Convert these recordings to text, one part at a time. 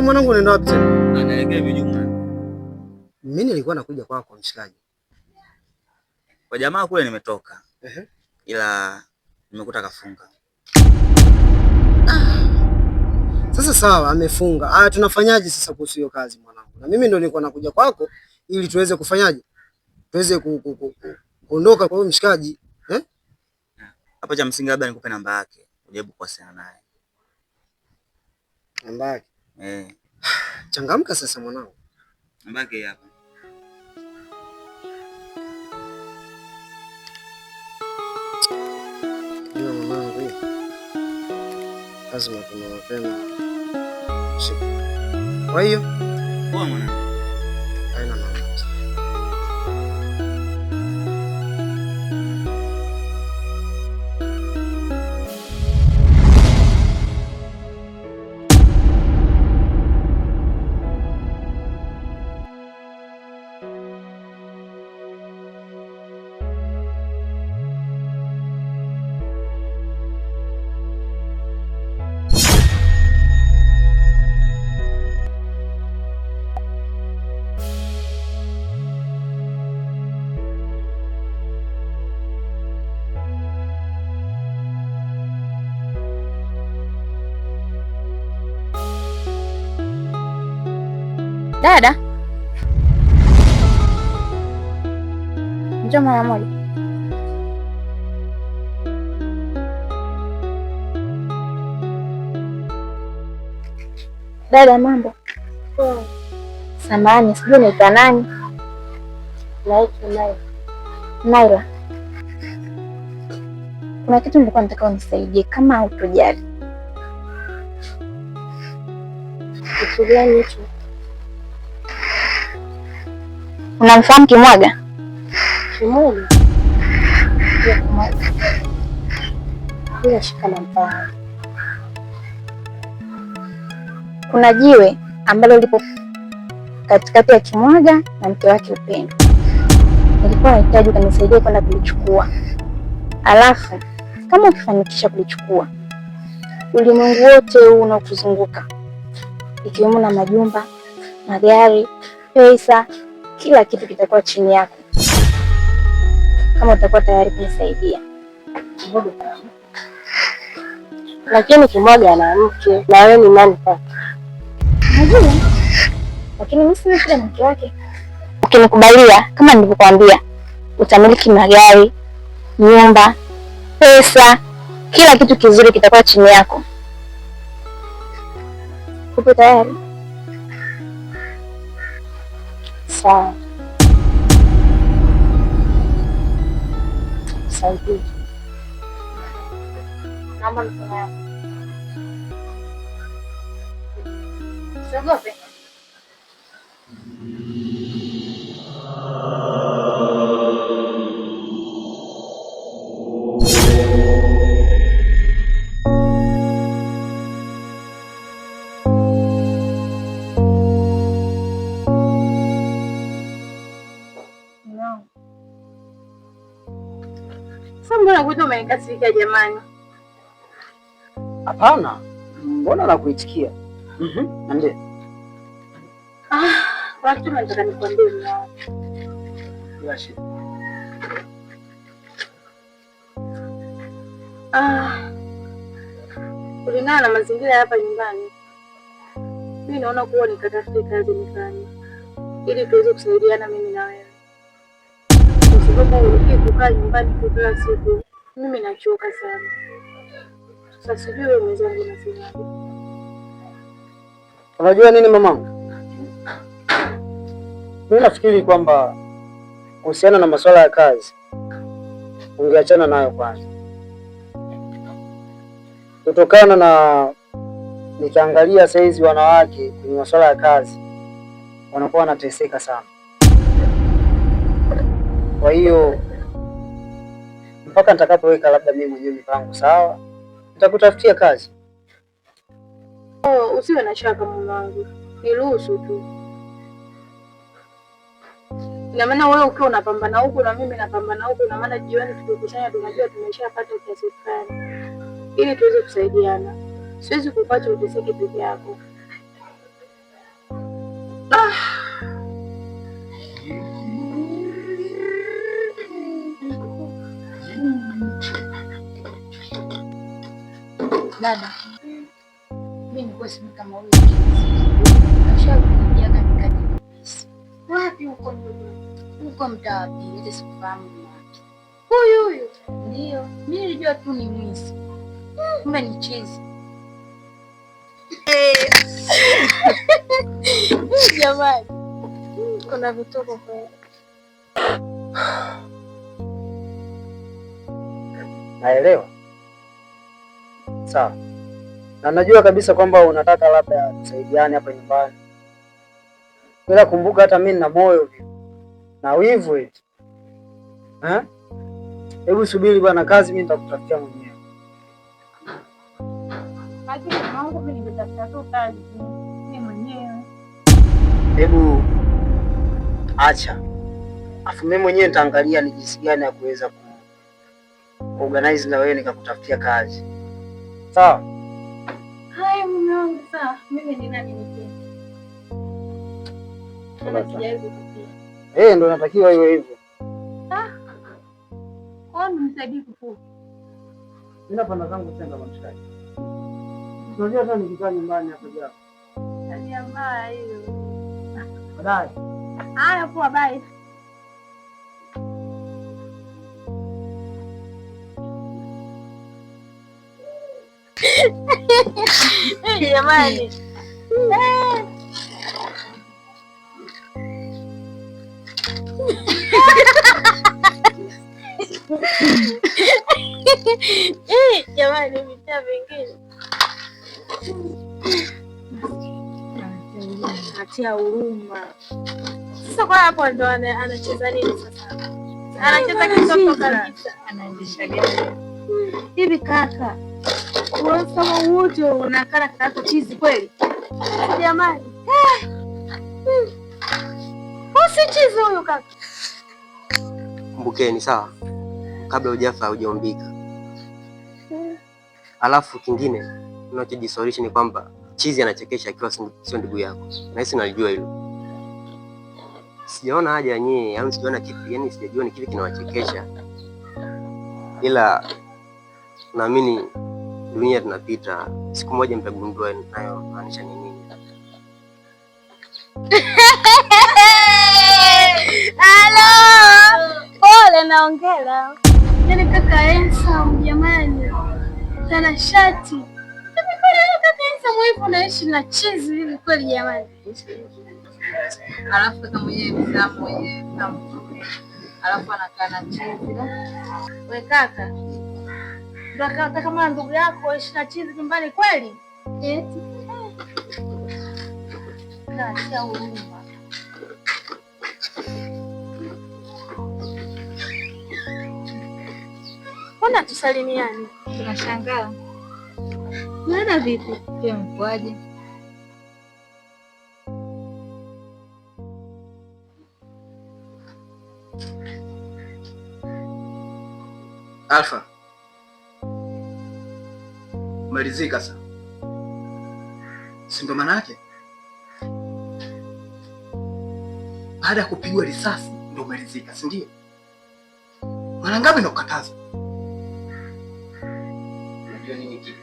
Mwanangu, unaenda wapi tena? Anaelekea hivi Juma. Mimi nilikuwa nakuja kwako mshikaji. Kwa jamaa kule nimetoka. Ehe. Ila nimekuta kafunga. Sasa sawa, amefunga. Ah, tunafanyaje sasa kuhusu hiyo kazi mwanangu? Na mimi ndo nilikuwa nakuja kwako ili tuweze kufanyaje? Tuweze kuondoka kwa huyo mshikaji, eh? Hapo cha msingi labda nikupe namba yake, ujaribu kuwasiliana naye. Namba yake. Eh, Changamka sasa mwanangu. namba yake hii hapa. Ila mwanangu, kazi mapema mapema. Shika. Kwa hiyo Poa mwanangu. haina maana. Dada, njoo mara moja. Dada, mambo? Samahani, sijui unaitwa nani? Naitwa Naila. Naila, kuna kitu nilikuwa nataka unisaidie kama hautojali. Kitu gani hicho? Unamfahamu Kimwaga? Kimwaga? Ndio, Kimwaga. Bila shaka namfahamu. Kuna jiwe ambalo lipo katikati ya Kimwaga na mke wake Upendo. Nilikuwa nahitaji ukanisaidie kwenda kulichukua. Alafu kama ukifanikisha kulichukua, ulimwengu wote huu unaokuzunguka ikiwemo na majumba, magari, pesa, kila kitu kitakuwa chini yako, kama utakuwa tayari kunisaidia. Lakini Kimwaga ana mke na wewe ni nani kwake? Najua, lakini mimi sina shida na mke wake. Ukinikubalia kama nilivyokuambia, utamiliki magari, nyumba, pesa, kila kitu kizuri kitakuwa chini yako. Upo tayari? Sawa. Saidie. Naomba mikono yako. Usiogope. No. Sasa mbona kuita umenikasirika jamani? Hapana, mbona nakuitikia? Mhm, niambie. Ah, kuna kitu nataka nikwambie mume wangu. Bila shida. Ah, kulingana na mazingira ya hapa nyumbani, mimi naona kuwa nikatafute kazi nifanye ili tuweze kusaidiana mimi na wewe, kwa sababu hii kukaa nyumbani tu kila siku mimi nachoka sana. Sasa sijui wewe mwenzangu unasemaje? Unajua nini mamangu? Mimi nafikiri kwamba kuhusiana na masuala ya kazi ungeachana nayo kwanza, kutokana na nikiangalia saizi wanawake kwenye masuala ya kazi wanakuwa wanateseka sana. Kwa hiyo mpaka nitakapoweka labda mimi mwenyewe mipango sawa, nitakutafutia kazi. Oh, usiwe na shaka mume wangu, niruhusu tu. Ina maana wewe ukiwa unapambana huku na mimi napambana huku, ina maana jioni tukikusanya tunajua tumeshapata kiasi fulani, ili tuweze kusaidiana. Siwezi kukuacha uteseke peke yako. Dada, mimi nilikuwa sijui kama huyu ashakuja katika polisi. Wapi huko ndugu? Huko mtaa wa pili, hata sikufahamu ni wapi. Huyu huyu. Ndio, mimi nilijua tu ni mwizi. Kumbe ni chizi. Jamani, kuna vituko kweli. Naelewa. Sawa. Na najua kabisa kwamba unataka labda tusaidiane hapa nyumbani. Ila kumbuka hata mimi nina moyo vile. Na wivu eti. Eh? Hebu subiri bwana, kazi mimi nitakutafutia mwenyewe. Lakini wangu mimi ningetafuta tu kazi mimi mwenyewe. Hebu acha. Afu mimi mwenyewe nitaangalia ni jinsi gani ya kuweza ku organize na wewe nikakutafutia kazi. Sawa? Haya mume wangu, sawa. Mimi ni nani nipende? Kama sijawahi kukupia. Eh, ndo natakiwa iwe hivyo. Ah. Kwa nini unisaidie kufua? Mimi napanda zangu tena kwa mshikaji. Unajua hata nikikaa nyumbani hapo japo. Tabia mbaya hiyo. Baadaye. Haya poa, bye. Jamani. Jamani, mitaa mingine atia huruma. Sasa kwa hapo ndo anacheza nini sasa? Anacheza kitoto kabisa. Anaendesha gari. Hivi kaka, wewe kama wote unakana kaka chizi kweli? Jamani. Usichizi huyu kaka. Kumbukeni sawa, kabla hujafa hujaumbika. Alafu kingine unachojisaulisha ni kwamba chizi anachekesha akiwa sio ndugu yako. Nahisi nalijua hilo. Sijaona haja nyie, au sijaona kipi, yani sijajua ni kipi kinawachekesha, ila naamini dunia tunapita, siku moja mtagundua nayo maanisha ni nini. Halo, pole naongela. Yaani kaka handsome jamani, tana shati hivi kweli? Kaka handsome hivyo naishi na chizi hivi kweli jamani? Alafu kaka mwenyewe mzamu mwenyewe mzuri, alafu anakaa na chizi. We kaka, ndo kaka kama ndugu yako ishi na chizi nyumbani kweli? Eti na huruma. Mbona tusalimiani? Tunashangaa. Dada vipi? Pia mkoaje? Alfa, umeridhika sasa? Si ndo maana yake? Baada ya kupigwa risasi ndo umeridhika, si ndio? Mara ngapi nakukataza? Unajua nini kipi?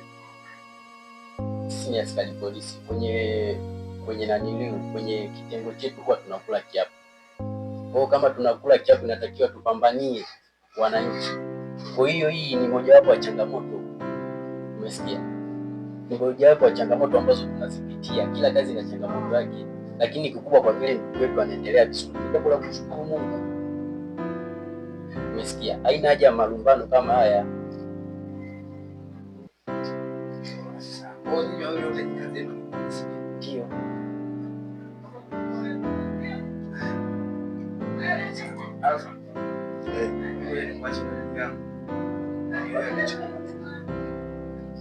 Sisi ni askari polisi kwenye naniliu, kwenye kitengo chetu kwa tunakula kiapo. Kwa hiyo kama tunakula kiapo inatakiwa tupambanie wananchi. Kwa hiyo hii ni mojawapo ya changamoto. Umesikia? Ni mojawapo ya changamoto ambazo tunazipitia. Kila kazi ina changamoto yake, lakini kikubwa kwa vile ndugu wetu anaendelea vizuri, ni jambo la kushukuru Mungu. Umesikia? Haina haja ya malumbano kama haya. Ndio.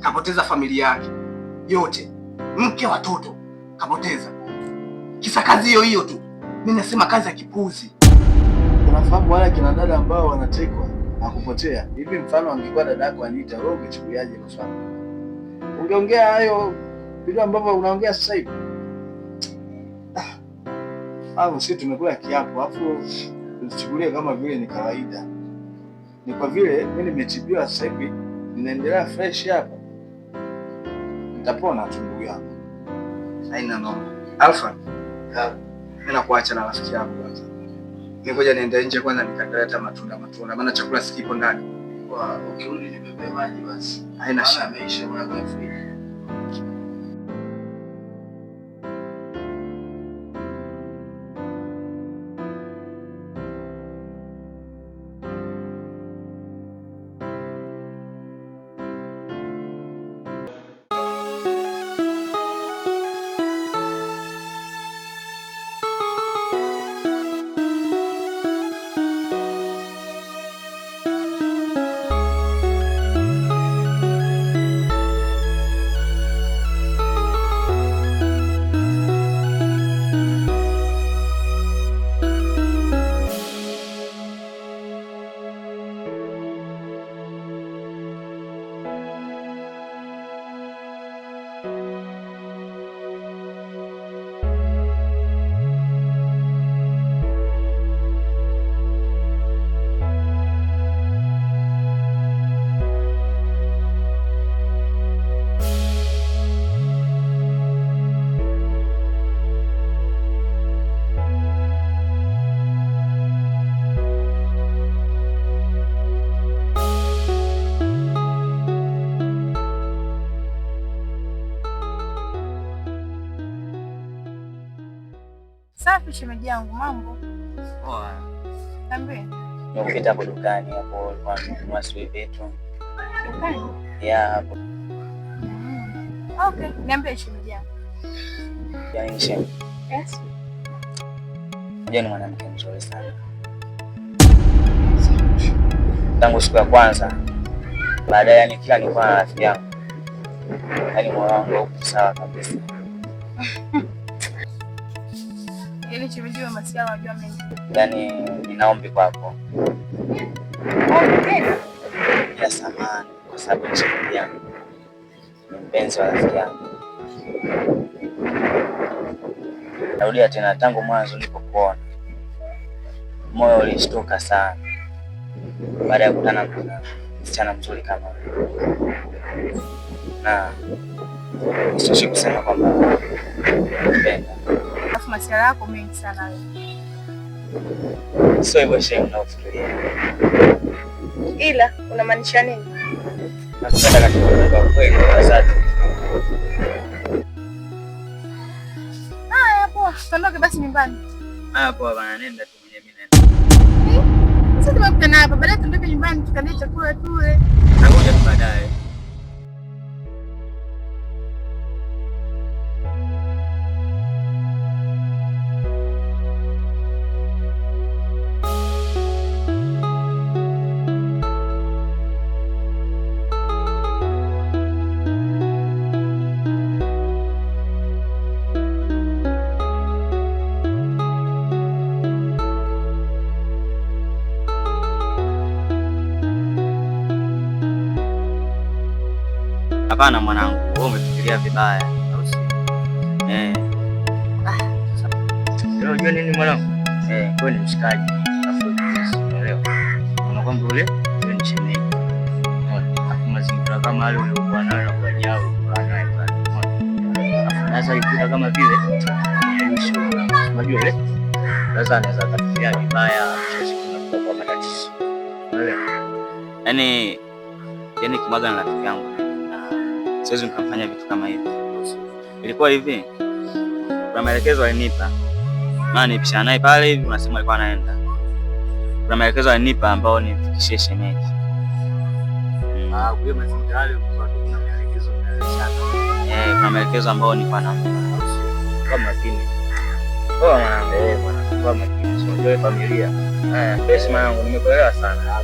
Kapoteza familia yake yote, mke, watoto kapoteza, kisa kazi hiyo hiyo tu. Mimi nasema kazi ya kipuzi. Unafahamu wale kina dada ambao wanatekwa na kupotea hivi, mfano angekuwa dada yako Anita, wewe ungechukuliaje hilo swala? Ungeongea hayo vile ambavyo unaongea sasa hivi? Ah, sisi tumekula kiapo, afu tusichukulie kama vile ni kawaida. Ni kwa vile mimi nimetibiwa sasa hivi, ninaendelea fresh hapa. Nitapona tu ndugu yangu. Haina noma. Alfa. Mimi nakuacha na rafiki yako kwanza. Mimi ngoja niende nje kwanza nikakaleta matunda matunda, maana chakula sikipo ndani. Kwa ukirudi nibebe maji basi. Haina shida. Ameisha mwana kwenye friji. Safi shemeji yangu, mambo? Poa. Niambie. Nimepita hapo dukani hapo ulikuwa unanunua sijui vitu. Dukani? Yeah, hapo. Okay, niambie shemeji yangu. Yaani shem. Yes. Unajua ni mwanamke mzuri sana. Tangu siku ya kwanza baadaye, yani kila nilikuwa na rafiki yangu, yaani moyo wangu hauko sawa kabisa. Yaani shemeji wa masiala unajua mengi. Yaani ninaombi kwako Okay. ya samani, kwa sababu ni shemeji yangu, ni mpenzi wa rafiki yangu. Narudia tena, tangu mwanzo nilipokuona moyo ulishtuka sana baada ya kukutana na msichana mzuri kama wewe, na isitoshe kusema kwamba nakupenda. Alafu masiala yako mengi sana wewe. Sio hivyo shemu unaofikiria. Ila unamaanisha nini? Nakupenda katika upendo wa kweli wa dhati. Haya poa, tuondoke basi nyumbani. Haya poa bana, nenda tu mwenyewe, mimi naenda. Sasa tumekutana hapa, baadaye tuondoke nyumbani tukaandae chakula tule. Nakuja tu baadaye. Hapana mwanangu, wewe umefikiria vibaya, au sio? Eh. Unajua nini mwanangu? Wewe ni mshikaji. Alafu unaelewa. Unaona kwamba ule wewe ni shemeji. Unaona? Alafu mazingira kama yale uliokuwa nayo na kwa jao ulikuwa naye pale. Unaona? Alafu sasa ikifika kama vile ni unajua ile sasa anaweza akafikiria vibaya, kisha siku kwa matatizo. Unaelewa? Yaani Kimwaga na rafiki yangu. Siwezi nikamfanyia vitu kama hivi. Ilikuwa hivi. Kuna maelekezo alinipa. Maana nilipishana naye pale hivi, unasema alikuwa anaenda. Kuna maelekezo alinipa ambao nimfikishie shemeji. Ah, kwa hiyo mazingira yale kuna maelekezo mnaelezana. Kuna maelekezo ambao nilikuwa nampa. Kwa makini. Poa mwanangu. Mwanangu, kwa makini. Sio unajua familia. Fresh mwanangu, nimekuelewa sana.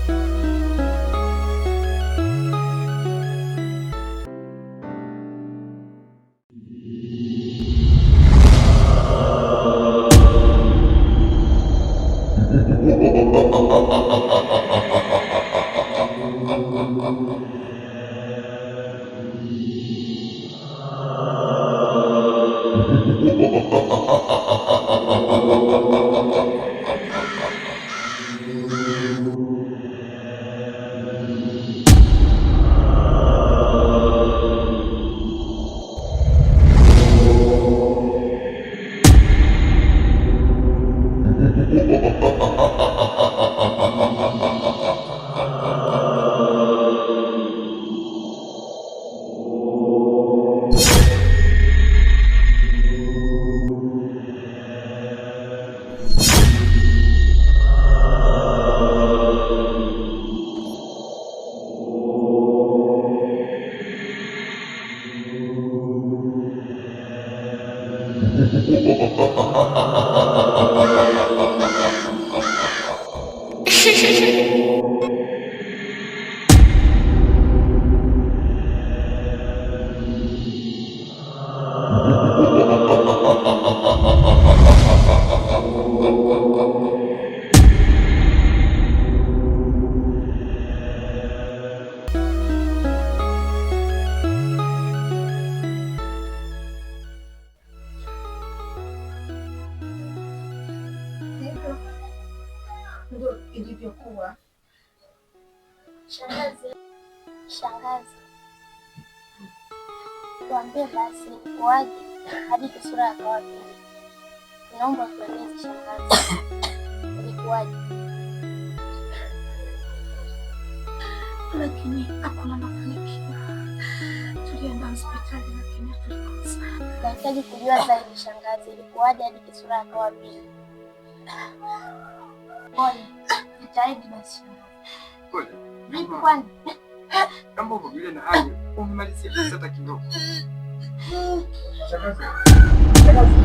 Ndio ilivyokuwa. Shangazi, shangazi, tuambie basi ilikuwaje hadi Kisura akawa vile? Tunaomba tueleze shangazi, ilikuwaje? Lakini hakuna mafanikio. Tulienda hospitali lakini tulikosa. Nahitaji kujua zaidi shangazi, ilikuwaje hadi Kisura akawa vile? Pole, jitahidi basi shangazi. Pole. Vipi kwani? Kama uvumilie na hali, umemalizia pesa hata kidogo. Shangazi. Shangazi.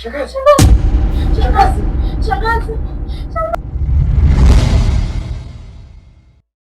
Shangazi. Shangazi. Shangazi.